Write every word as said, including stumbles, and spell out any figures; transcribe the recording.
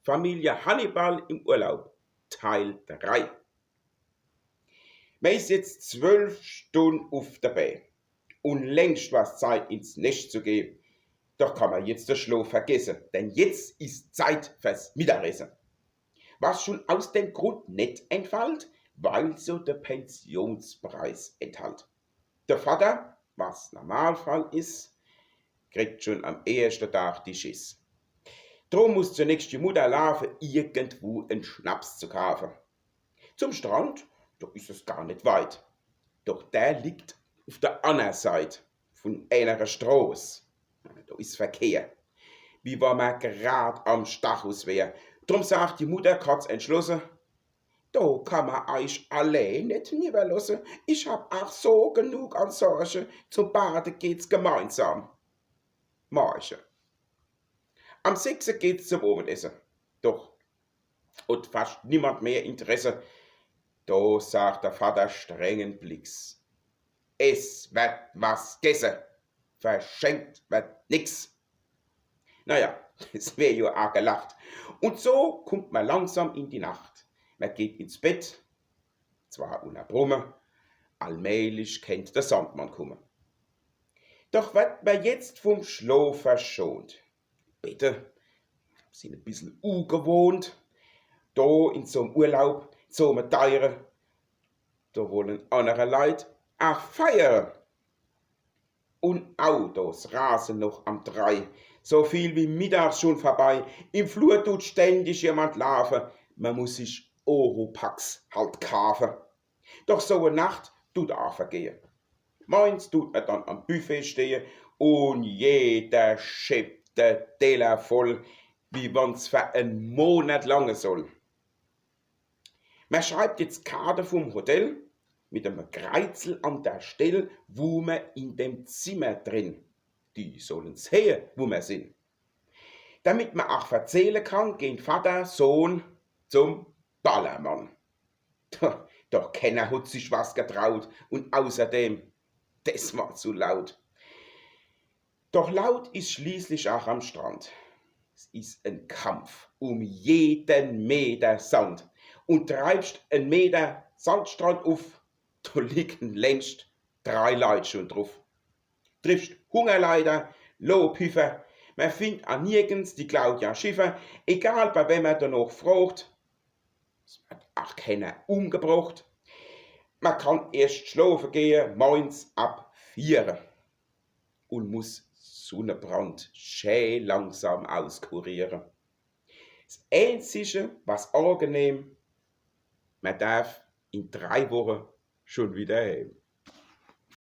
Familie Hannibal im Urlaub, Teil drei. Mer is jetzt zwölf Stunn uf de Bää. Un längst war's Zeit, ins Nescht zu geh. Doch kann mer jetzt de Schlof vergesse, denn jetzt is Zeit fürs Mittagesse. Was schun aus dem Grund net entfallt, weil se de Pensionspreis enthalt. De Vadder, was Normalfall is, kriegt schun am erschte Dag die Schiss. Drum muss zunächst die Mudder laafe, irgendwu en Schnaps zu kaafe. Zum Strand, do is es gar net weit. Doch der liegt uf de anner Seit vun eenere Stroß. Do is Verkehr, wie wann mer grad am Stachus wär. Drum sagt die Mudder korz entschlosse: „Do kann mer eich allee net niwwerlosse. Ich hab ach so genug an Sorge. Zum Bade geht's gemeinsam morche. Am sechse geht's zum Owendesse.“ Doch hot fascht niemand mehr Interesse. Do sagt de Vadder strengen Blicks: „Es werd was gesse, verschenkt werd nix.“ Na ja, es wär jo ach gelacht. Un so kummt mer langsam in die Nacht. Mer geht ins Bett, zwar unner Brumme, allmählich kennt de Sandmann kumme. Doch werd mer jetzt vum Schlof verschont. Bette sin e bissel ugewohnt. Do in so'm Urlaub, in so'm deire, do wollen annere Leit ach feiere. Un Autos rase noch am drei. So viel wie mittags schun vorbei. Im Flur tut ständig jemand laafe. Mer muss sich Oropax halt kaafe. Doch so e Nacht tut ach vergehe. Morgens tut mer dann am Buffet stehe un jeder scheppt de Teller voll, wie wann's fer en Monat lange soll. Mer schreibt jetzt Karte vum Hotel mit em Kreizel an de Stell, wu mer in dem Zimmer drin, die sollen sehe, wu mer sin. Damit mer ach verzähle kann, gehn Vadder, Sohn zum Ballermann. Doch, doch kenner hot sich was getraut un außerdem, des war zu laut. Doch laut is schließlich ach am Strand. Es is en Kampf um jeden Meter Sand. Un treibscht en Meter Sandstrand uf, do liegen längscht drei Leit schun druf. Triffscht Hungerleider, Lohpiffer, mer findt ach nirgends die Claudia Schiffer, egal bei wem mer danoch frocht, es werd ach kenner umgebrocht. Mer kann erscht schlofe gehe, morgens ab viere, un muss Sunnebrand schä langsam auskuriere. S Einzige, was angenehm, mer darf in drei Woche schun wieder heem.